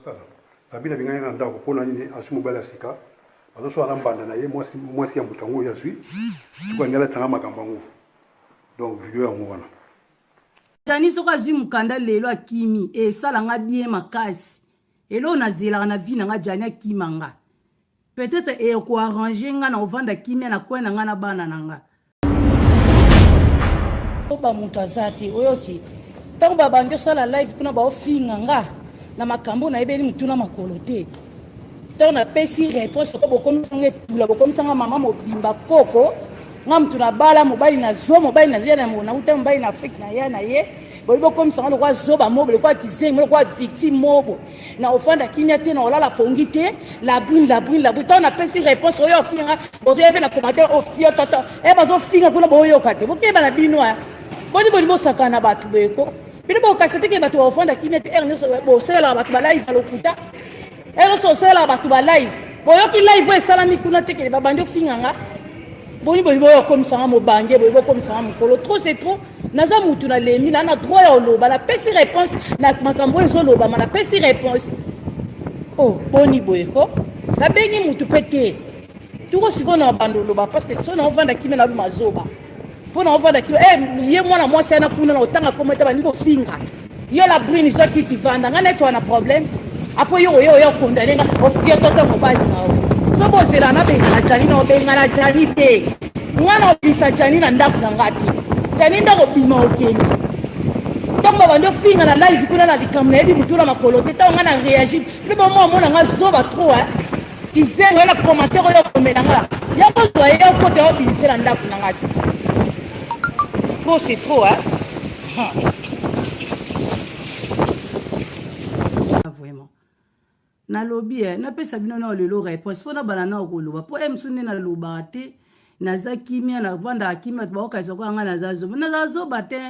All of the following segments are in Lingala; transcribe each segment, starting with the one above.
Sala. Rabine abengani na ndako mpo na nini? Azwi mobali ya sika, bazosala na mbanda na ye, mwasi mwasi ya moto yango oyo azwi sikoyo alingi alatisanga makambo yango. Donc video yango wana. Dani soki azwi mokanda lelo akimi esala nga bien makasi eloko nazelaka na vie na nga Djani akima nga peut-être eko arranger nga na ovanda kimia na coin na nga na bana na nga. Ba moto aza te oyoki ntango babandi osala live kuna baofinga nga na makambo nayebeli motu na makolo te ntango napesi réponse oko bokomisa nga etula bokomisa nga mama mobimba koko nga motu nabala mobali na zo mobali na ya nauta mobali na afrike na ya na ye boyi bokomisa nga lokola zoba mobo lokola kizengi lokola victime mobo na ofanda kimia te na olala pongi te la brune la brune la brune ntango napesi réponse oyo ofinga bozoya mpe na commentaire ofio toto e bazofinga kuna boyoka te bokeba na bino eh. boni boni bosakana na bato boyeko bino bokasi te ke bato baofanda kimia te heure nyonso bosalelaka bato balive ya lokuta heure nyonso osalelaka bato balive boyoki live oyo esalami kuna te ke babandi ofinga nga boni boni boyo okomisa nga mobange boye bokomisa nga mokolo trop c'est trop naza mutu nalembi na na droit ya oloba napesi réponse na makambo oyo ezolobama napesi réponse oh boni boye ko nabengi mutu mpe te tuko sikoyo na bando oloba parce que so naovanda kimia na bima zoba mpo na ovanda kimia eh, ye mwana mwasi ana kuna na otanga kometa balingi kofinga yo la brune zwa kiti vanda ngai naetwa na problème apres yo oye oya okondane nga ofia toto mobali na yo so bozela nabengana jani na obengana jani te nga na obimisa jani na ndako na nga te jani ndako obima okende ntango babandi ofinga na live kuna na likambo nayebi motu na makolo te ntango nga na réagir mpe bomo omona nga zoba trop eh. kizengo yo na commentaire oyo okomela nga ya kozwa ye okota yo obimisa na ndako na nga te trop c'est trop hein vraiment nalobi eh, napesa bino nao lelo réponse fo nabana nao koloba mpo eh, mosusu nde nalobaka te naza kimia navandaka kimia bato bakokanisa koka ngai naza zoba naza zoba te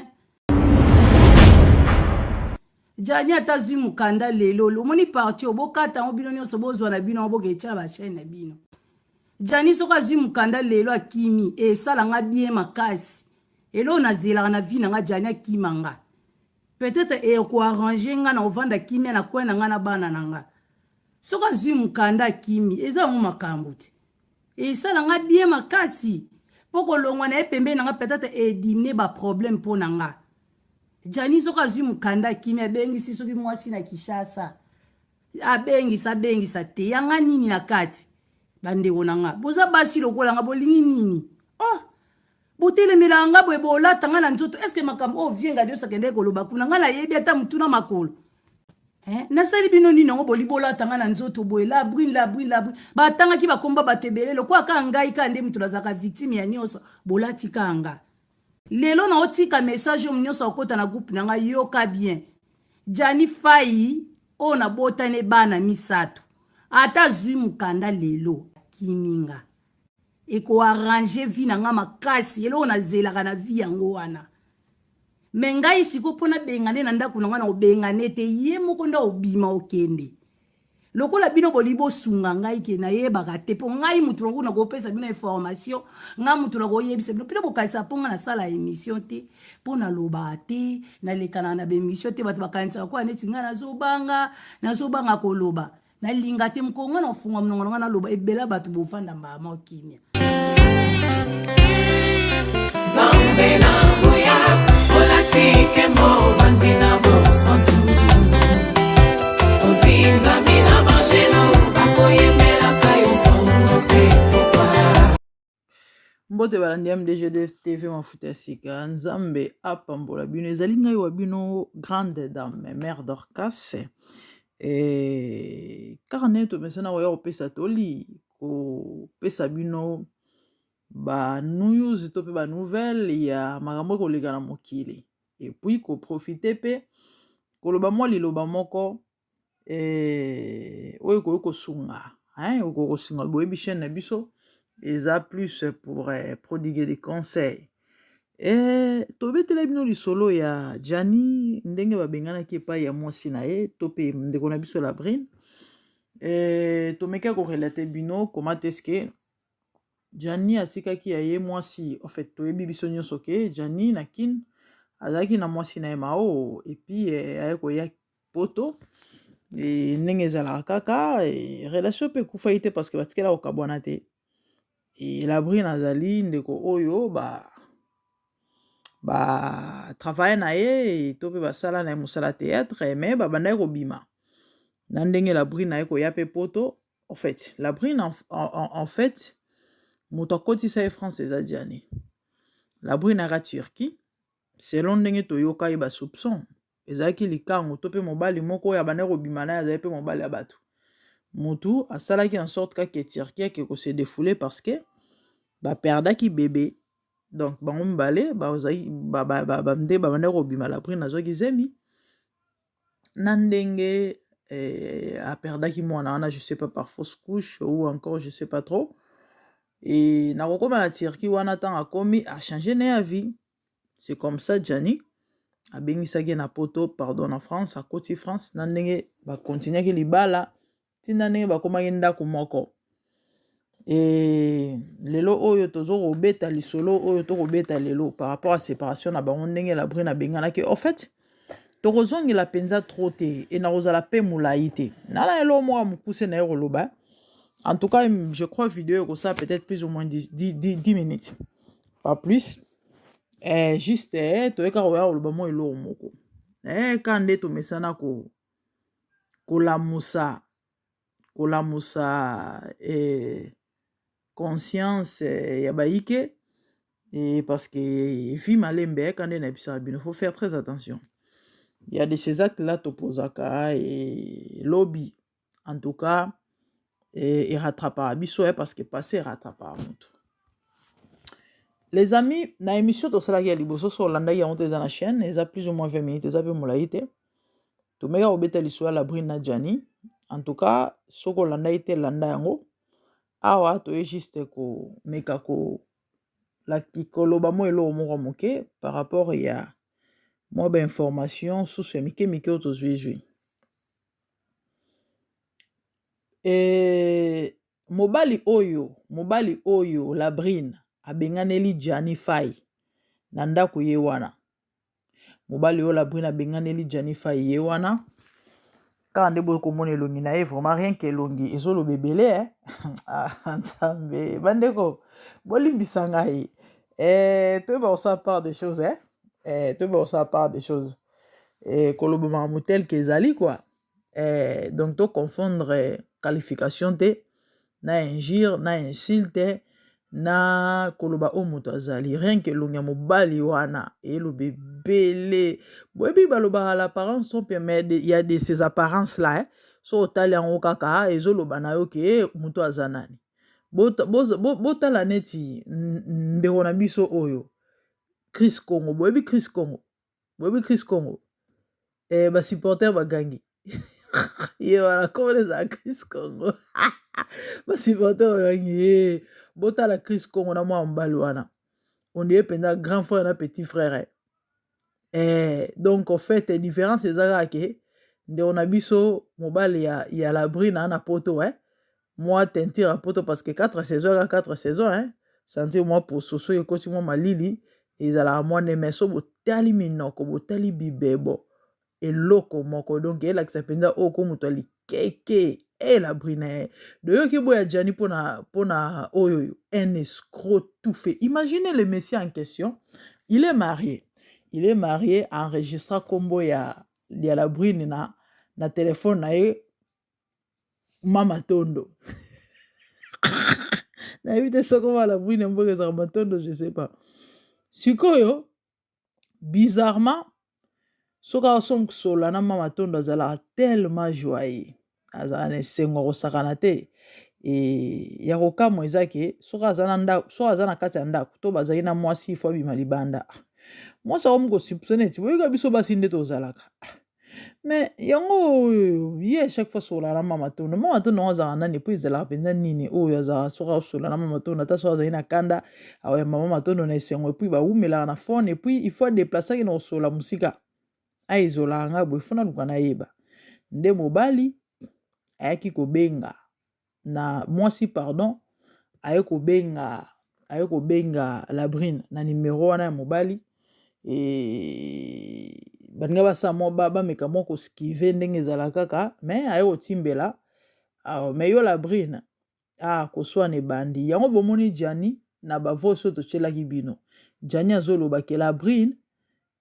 Djani ata azwi mokanda lelo omoni parti oyo bokata yango bino nyonso bozwa na bino yango boketya ba chaîne na bino Djani soki azwi mokanda lelo akimi esala nga bien makasi eloko nazelaka na vie na nga Djani akima nga peut-être eko arranger nga na ovanda kimia na coin na nga na bana na nga soki azwi mokanda akimi eza yango makambo te esala nga bien makasi mpo kolongwa na ye pembeni na nga peut-être edimine ba problème mpo na nga Djani soki azwi mukanda akimi abengisi soki mwasi na Kinshasa abengisa abengisa te yanga nini na kati bandeko na nga boza basi lokola nga bolingi nini oh botelemelaka nga boye bolata nga na nzoto eske makambo oyo vienga nyonso akendeki koloba kuna nga nayebi ata motu na makolo eh, nasali bino nini yango boli bolata nga na nzoto boye la brune la brune la brune batangaki bakomba bato ebele lokola kaka ngai kaka nde moto nazalaka victime ya nyonso bolati kaka nga Lelo na otika message oyo nyonso akota na groupe na ngai yoka bien. Gianni Fayi oyo nabotani bana misato ata azwi mokanda lelo kiminga eko arranger vie na ngai makasi eloko nazelaka na vie yango wana me ngai sikoyo mpo nabengane na ndako na ngai na kobengane te ye moko nde obima okende Lokola bino bolingi bosunga ngai ke nayebaka te mpo ngai motu nango nakopesa bino information ngai motu nakoyebisa bino bino bokanisa mpo ngai nasala émission te mpo nalobaka te nalekanaka na baémission te bato bakanisaka koya neti ngai nazobanga nazobanga koloba nalinga te mokolo ngai nakofunga monoko na ngai naloba ebele bato bovanda mbala moko kimia Nzambe na nguya olati nkembo ovandi na bosantu ozingami na banjelu bakoyembelaka yo ntongo mpe pokwa. Mbote balandi ya MDGD TV mafuta ya sika nzambe apambola bino ezali ngai wa bino grande dame mère Dorcas e kaka ndenge tomesana koya kopesa toli kopesa bino ba news to pe ba nouvelle ya makambo ekoleka na mokili et puis ko profiter pe koloba mwa liloba moko eh, oyo ekoki kosunga hein, okoki kosunga boyebi chaîne na biso eza plus pour eh, prodiguer des conseils eh, tobetela bino lisolo ya Gianni ndenge babenganaki epai ya mwasi na ye to pe ndeko na biso Labrine eh, tomeki korelate bino comment est-ce que Gianni atikaki ya ye mwasi en fait toyebi biso nyonso ke Gianni na Kin azalaki na mwasi na ye Mao et puis eh, aye koya poto. E, ndenge ezalaka kaka e, relation mpe ekufaki te parce que batikela kokabwana te. E, Labrine azali ndeko oyo ba ba travaille na ye to mpe basala na ye mosala théâtre mais babandaki kobima na ndenge Labrine aye koya mpe poto. En fait Labrine en fait moto akotisa ye France eza Gianni. Labrine aka Turquie selon ndenge toyoka ye ba soupçon ezalaki likango to mpe mobali moko oyo abandaki kobima na ye azali mpe mobali ya bato. Motu asalaki en sorte kake Turquie ake kose défouler parce que baperdaki bebe. Donc bango mibale bazali nde babandaki kobima. Labrine azwaki zemi na ndenge aperdaki mwana wana, je sais pas par fausse couche ou encore je sais pas trop. E nakokóma na Turquie wana, ntango akomi achange na ye ya vie. C'est comme ça Gianni abengisaki ye na poto, pardon, na France. Akoti France na ndenge bakontinuaki libala ntina ndenge bakomaki ndako moko. E lelo oyo tozo kobeta lisolo oyo tokobeta lelo par rapport à séparation na bango, ndenge Labrine abenganaki. En fait tokozongela mpenza trop te e nakozala mpe molai te. Nala eloko moko ya mokuse na ye koloba. En tout cas je crois vidéo ekosala peut-être plus ou moins 10, 10, 10, 10 minutes, pas plus. Juste toyeka koya koloba mwa eloko moko ka nde tomesana kolamusa kolamusa conscience ya bayike et parce que vie malembe eka nde na yebisaka bino, faut faire très attention. Il y a de ces actes là topozaka e lobi en tout cas erattrapaka biso, parce que passé erattrapaka moto. Les amis, na émission tosalaki ya liboso, so olandaki yango te, eza na chaîne, eza plus ou moins 20 minutes, eza mpe molai te. Tomeka kobeta lisolo ya Labrine na Gianni. En tout cas soki olandaki te, landa yango. Awa toye juste komeka koloba mwa eloko moko moke par rapport ya mwa bainformation susu ya mike mike oyo tozwi-zwi. Mobali oyo Labrine abenganeli Gianni Fai na ndako ye wana, mobali oyo Labrine abenganeli Gianni Fai ye wana kaka nde boye komona elongi na ye. Vraiment, rien que elongi ezoloba ebele. Ah, Nzambe, bandeko, bolimbisa ngai. Toyeba kosala part des choses, eh? Toyeba kosala part des choses, koloba makambo tel que ezali quoi. Donc toconfondre qualification te na injure, na insulte, na koloba oyo moto azali. Rien que elongi ya mobali wana eloba ebele. Boyebi balobaka l'apparence trompe, mais il y a de ces apparences là, eh? So otali yango kaka, ezoloba na yo ke moto aza nani. Botala neti ndeko na biso oyo Chris Congo. Boyebi Chris Congo? Boyebi Chris Congo? Basupporter bagangi ye wana, komona ezala Chris Congo, basupporter bagangi ye. Botala Chris Congo na mwana mobali wana, on dirait mpenza grand frère na petit frère. Donc en fait différence eza kaka ke ndeko na biso mobali ya Labrine na poto, mwa teinture ya poto, parce que 4 saison eka 4 saison, eh? Sentir mwa poso soki ekoti mwa malili ezalaka mwa neme. So botali minoko, botali bibebo, eloko moko. Donc elakisa mpenza oyo ko moto alikeke e Labrine. Doyoki boya Gianni mpona oyo un escroc tout fait. Imaginez, le monsieur en question, il est marié, il est marié, enregistra nkombo ya Labrine na telefone na ye, Mama Tondo. Nayebi te soko ma Labrine mboka ezalaka matondo, je sais pas. Sikoyo bizarrement soki asosola na Mama Tondo, azalaka tellement joyeux, azala na esengo akosakana te. E ya kokamwa eza ke soki aza na ndako, soki aza na kati ya ndako to bazali na mwasi, ifo abima libanda. Mwasi akomi kosupse neti boyoka biso basi nde tozalaka. Mais yango oyo ye chaque fois sola na Mama Tondo, Mama Tondo yango azalaka nani? Po ezalaka mpenza nini oyo azalaka soki asola na Mama Tondo, ata soki azali na kanda, aoyamba Mama Tondo na esengo, et puis bawumelaka na phone, et puis il faut adéplaçaki na kosola mosika, aizolaka nga boye. Fo naluka nayeba nde mobali ayaki kobenga na mwasi, pardon, aye kobenga Labrine na nimero wana ya mobali. E balinga basala mwa bameka mwa koskive ndenge ezala kaka mais aye kotimbela ah, mais yo la brine ah koswana ebandi yango bomoni Gianni na ba voice oyo totielaki bino Gianni azoloba ke la brine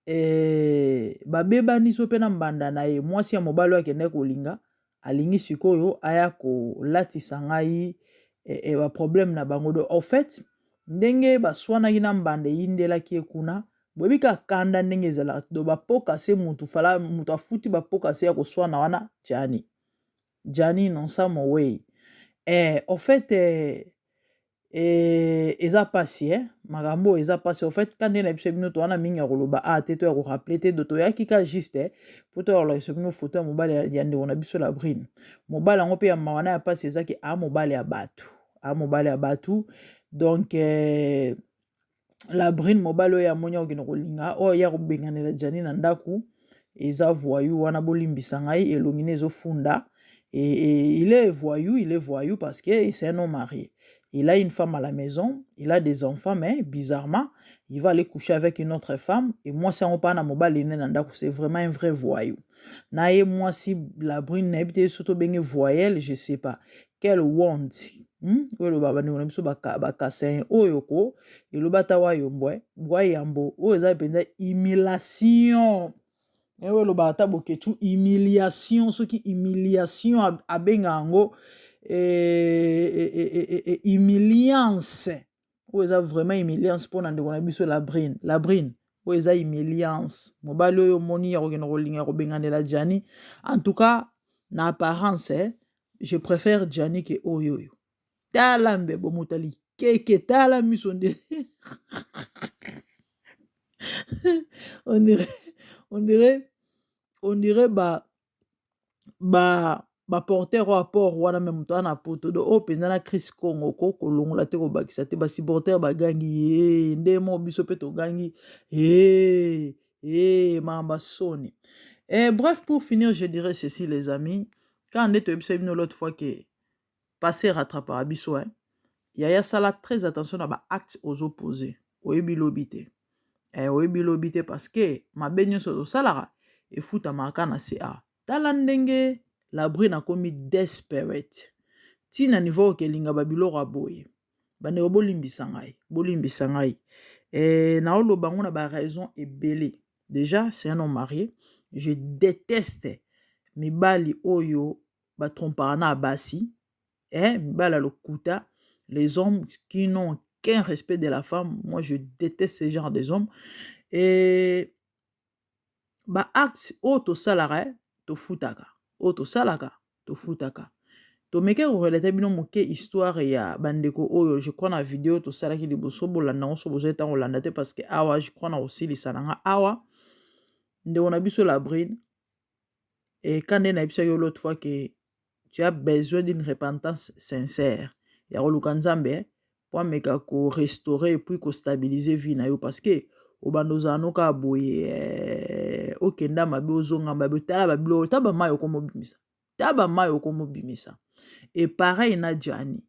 eh, babebani so mpe na mbanda na ye mwasi ya mobali oyo akendaki kolinga alingi sikoyo aya kolatisa ngai eh, eh, baproblème na bango do au fait ndenge baswanaki na mbanda eyindelaki ye kuna boyebi kaka kanda ndenge ezalaka do bapokase mutu fala mutu afuti bapokase ya koswana wana Gianni Gianni nonsa mowei eh, au fait eh, eh, eza pasi eh? makambo oyo eza pasi au fait ka nde na biso bino towana mingi ya koloba a ah, te to ya korappeler te do toyaki ka juste eh? po toya kolakisa bino foto ya mobali ya ndeko na biso la brine mobali yango mpe ya mawa na ya pasi ezaki a mobali ya bato a mobali ya bato donc eh, la brune mobali oyo amoni akokende kolinga oyo ya kobenganela Gianni na ndako eza voyou wana bolimbisa ngai elongi ne ezofunda et, et il est voyou il est voyou parce que c'est un homme marié il a une femme à la maison il a des enfants mais bizarrement il va aller coucher avec une autre femme et mwasi yango mpa na mobali ne na ndako c'est vraiment un vrai voyou na ye mwasi la brune nayebi te soki tobenge voyelle je sais pas quelle honte hmm? oyo eloba bandeko na biso bakasain oyo ko eloba ata wayombo eh? wayambo oyo eza mpenza humiliation eh, oyo elobaka ata boketu humiliation soki humiliation abenga yango eh, eh, eh, eh, eh, humiliance oyo eza vraiment humiliance mpo na ndeko na biso labrine labrine oyo eza humiliance mobali oyo omoni ya kokende kolinga kobenganela Gianni en tout cas na apparence eh, je préfère Gianni ke oyo oyo tala mbebo moto alikeke tala miso nde on dirait on dirait on dirait ba ba baporter oyo apport wana me moto wana poto do oyo mpenza na Chris Congo ko kolongola te kobakisa te basupporter bagangi ye nde mo biso mpe togangi e e makambo soni. Et bref, pour finir, je dirais ceci, les amis. Quand nde toyebisa bino l'autre fois que passé rattrapera biso hein. Yaya sala très attention na ba acte ozoposer oyebi lobi te eh, oyebi lobi te parce que mabe nyonso osalaka efutamaka na ca tala ndenge la brune akomi desperate ntina niveau okelinga babiloko ya boye bandeko bolimbisa ngai bolimbisa ngai eh, naoloba yango na baraison ebele. Déjà, c'est un homme marié. Je déteste mibali oyo batrompaka na basi eh, mibali ya lokuta, les hommes qui n'ont qu'un respect de la femme. Moi, je déteste ce genre des hommes. Et ba acte oyo tosalaka tofutaka oyo tosalaka tofutaka. Tomeke korelater bino moke histoire ya bandeko oyo, je crois na video tosalaki liboso. Bolanda yango so bozali ntango kolanda te, parce que awa je crois na kosilisa na nga awa. Ndeko na biso la brine e ka nde nayebisaki yo l'autre fois que tu as besoin d'une repentance sincère ya koluka Nzambe po ameka korestaurer et puis kostabiliser vie na yo, parce que obanda ozala no kaka boye eh, okenda mabe ozonga mabe tala babiloko ta bamai okomobimisa ta bamai okomobimisa. Et pareil na Gianni.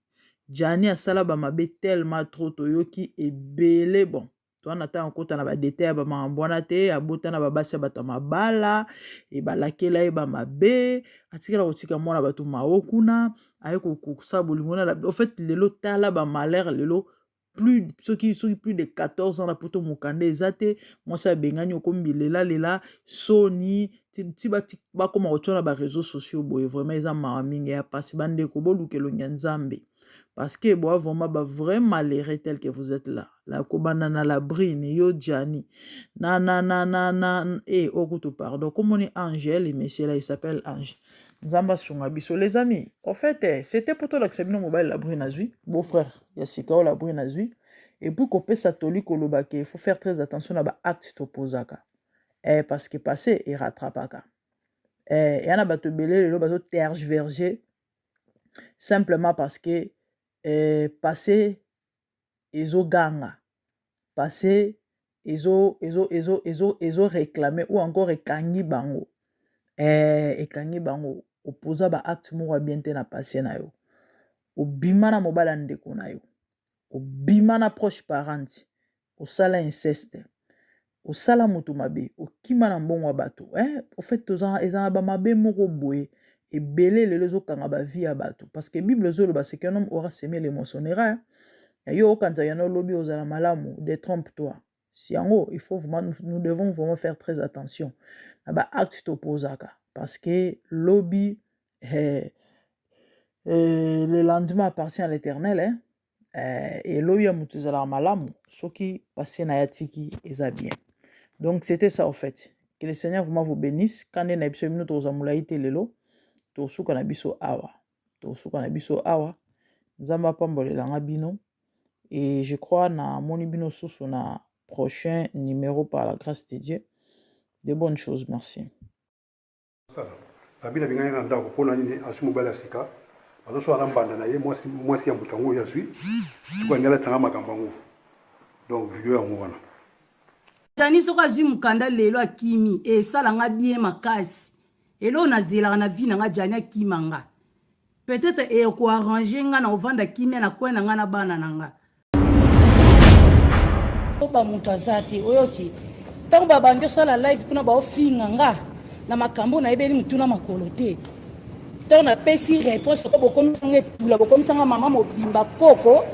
Gianni asala bamabe tellement trop, toyoki ebele. Bon, towana ntango okota na badetail ya bamakambo wana te. Abota na babasi ya bato ya mabala, ebalakela ye bamabe, atikala kotika mwana bato mao kuna aye kosala bolingo na. Au fait, lelo tala bamalheur lelo plus soki plus de 14 ans na poto, mokanda eza te, mwasi abengani, okomi bilelalela soni ti bakóma kotia na baréseaux sociaux boye. Vraiment eza mawa mingi ya pasi. Bandeko, boluka elongi ya Nzambe, parce que boa vraiment ba vrai malheureux tel que vous êtes là la kobanda na la brine yo Gianni na na na na na e okutu pardon komoni Angel, monsieur là, il s'appelle Ange. Nzambe asunga biso, les amis. En fait eh, c'était pour tolakisa bino mobali la brune azwi, beau frère ya sika oyo la brune azwi, et puis kopesa toli koloba ke il faut faire très attention na baacte topozaka eh, parce que passé erattrapaka eh, eya na bato ebele lelo bazotergiverser simplement parce que eh, passé ezoganga, passé ezo ezo ezo ezo ezo réclamer ou encore ekangi bango eh, ekangi bango. Opoza baacte moko ya bien te na passé na yo, obima na mobali ya ndeko na yo, obima na proche parente, osala inceste. Osala moto mabe, okima na mbongo ya bato eh? Au fait toza eza na ba mabe moko boye ebele lelo ezokanga ba vie ya bato parce que Bible ezoloba ce qu'un homme aura semé le moissonnera hein? Ya yo okanisa ya no lobi ozala malamu, détrompe toi. Si yango il faut vraiment nous, nous devons vraiment faire très attention na ba actes topozaka parce que lobi eh, eh, le lendemain appartient à l'éternel hein? Eh, elobi ya moto ezalaka malamu soki passe na ye atiki eza bien donc c'était ça au fait que le seigneur vraiment vous bénisse kande na biso bino tokozwa molai te lelo tokosuka na biso awa tokosuka na biso awa nzambe apambolela nga bino et je crois na moni bino susu na prochain numéro par la grâce de Dieu de bonnes choses merci Sala. Rabine abengani na ndako mpo na nini azwi mobali ya sika bazosala na mbanda na ye mwasi mwasi ya moto yango oyo azwi sikoyo alingi alatisanga makambo yango donc video yango wana Dani soki azwi mokanda lelo akimi esala nga bien makasi eloko nazelaka na vie na nga Djani akima nga peut-être eko arranger nga na ovanda kimia na coin na nga na bana na nga ba moto aza te oyoki ntango babandi osala live kuna baofinga nga na makambo nayebeli motuna makolo te ntango napesi réponse oko bokomisanga etula bokomisanga mama mobimba koko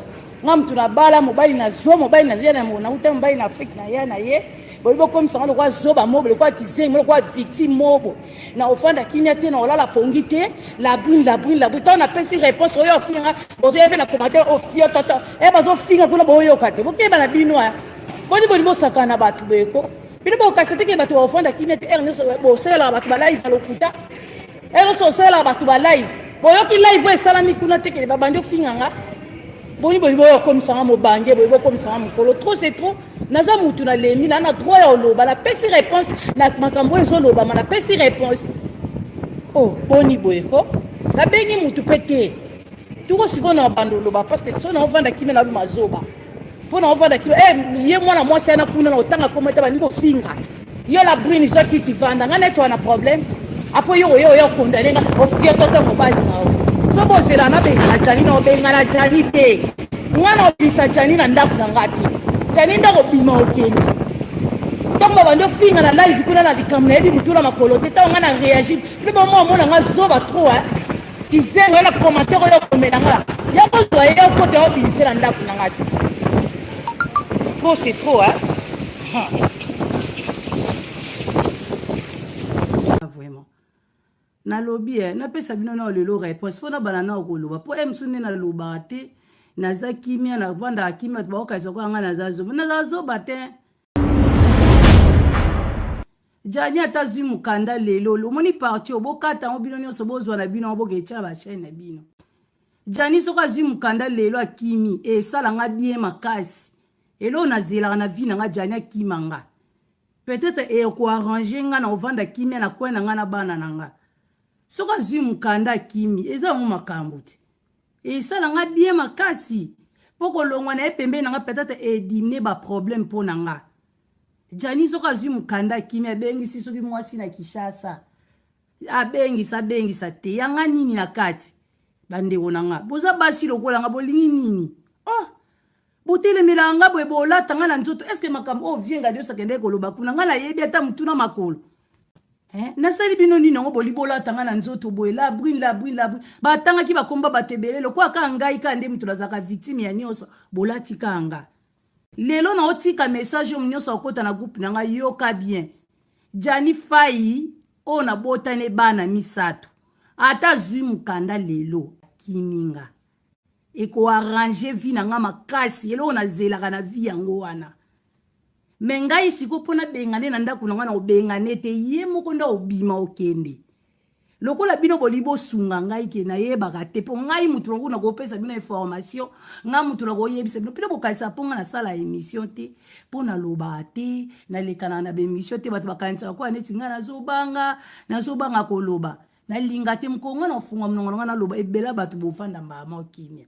nga motu nabala mobali na zo mobali na ya nauta mobali na afrike na ya na ye boyi bokomisanga lokola zoba mobo lokola kizengi lokola victime mobo na ofanda kimia te na olala pongi te la brune la brune la brune ntango napesi réponse oyo ofinga bozoya mpe na commentaire ofio toto e bazofinga kuna boyoka te bokeba na bino a boni boni bosakana na bato boyeko bino bokasi te ke bato baofanda kimia te heure nyonso bosalelaka bato balive ya lokuta heure nyonso osalelaka bato balive boyoki live oyo esalami kuna te ke babandi ofinga nga boni boni boyo okomisanga mobange boye bokomisanga mokolo trop c'est trop Naza mutu na lembi na na droit ya oloba na pesi réponse na makambo oyo ezolobama na pesi réponse oh boni boye ko nabengi mutu pe te tuko sikoyo na bando oloba parce que so na ovanda kimia na bima zoba mpo na ovanda kimia eh, ye mwana mwasi ana kuna na otanga koma te balingi kofinga yo la brune zwa kiti vanda ngai neti wana problème apres yo oye oya okondane nga ofiotota mobali na yo so bozela nabengana jani na obengana jani te nga na obimisa jani na ndako na nga te jani ndako obima okende ntango babandi ofinga na live kuna na likambo nayebi motu na makolo te ntango nga na réagir mpe bomwa omona nga zoba trop kizengo ye na commentaire oyo okomela nga ya kozwa ye okota ya obimisa na ndako na nga te trop c'est trop hein vraiment nalobi eh, napesa bino nao lelo réponse fo nabana nao koloba mpo eh, mosusu nde nalobaka te naza kimia navandaka kimia bato bakokanisa koya ngai naza zoba naza zoba te Djani ata azwi mokanda lelo omoni parti oyo bokata yango bino nyonso bozwa na bino yango boketya na bachaine na bino Djani soki azwi mokanda lelo akimi esala nga bien makasi eloko nazelaka na vie na nga Djani akima nga peut-être ekoarrange nga na ovanda kimia na coin na nga na bana na nga soki azwi mokanda akimi eza yango makambo te esala nga bien makasi mpo kolongwa na ye pembeni na nga peut-être edimine baproblème mpo na nga Djani soki azwi mukanda akimi abengisi soki mwasi na Kinshasa abengisa abengisa te yanga nini na kati bandeko na nga boza basi lokola nga bolingi nini oh botelemelaka nga boye bolata nga na nzoto eske makambo oyo vie ngadioso akendeki koloba kuna nga nayebi ata motu na makolo eh, nasali bino nini yango boli bolata nga na nzoto boye la brune la brune la brune batangaki bakomba bato ebele lokola kaka ngai kaka nde moto nazalaka victime ya nyonso bolati kaka nga Lelo na otika message oyo nyonso akota na groupe na ngai yoka bien. Gianni Fayi oyo nabotani bana misato ata azwi mokanda lelo kiminga eko arranger vie na ngai makasi eloko nazelaka na vie yango wana me ngai sikoyo mpo nabengane na ndako na ngai na kobengane te ye moko nde obima okende Lokola bino bolingi bosunga ngai ke nayebaka te mpo ngai motu nango nakopesa bino information ngai motu nakoyebisa bino bino bokanisa mpo ngai nasala émission te mpo nalobaka te nalekanaka na baémission te bato bakanisaka koya neti ngai nazobanga nazobanga koloba nalinga te mokolo ngai nakofunga monoko na ngai naloba ebele bato bofanda mbala moko kimia.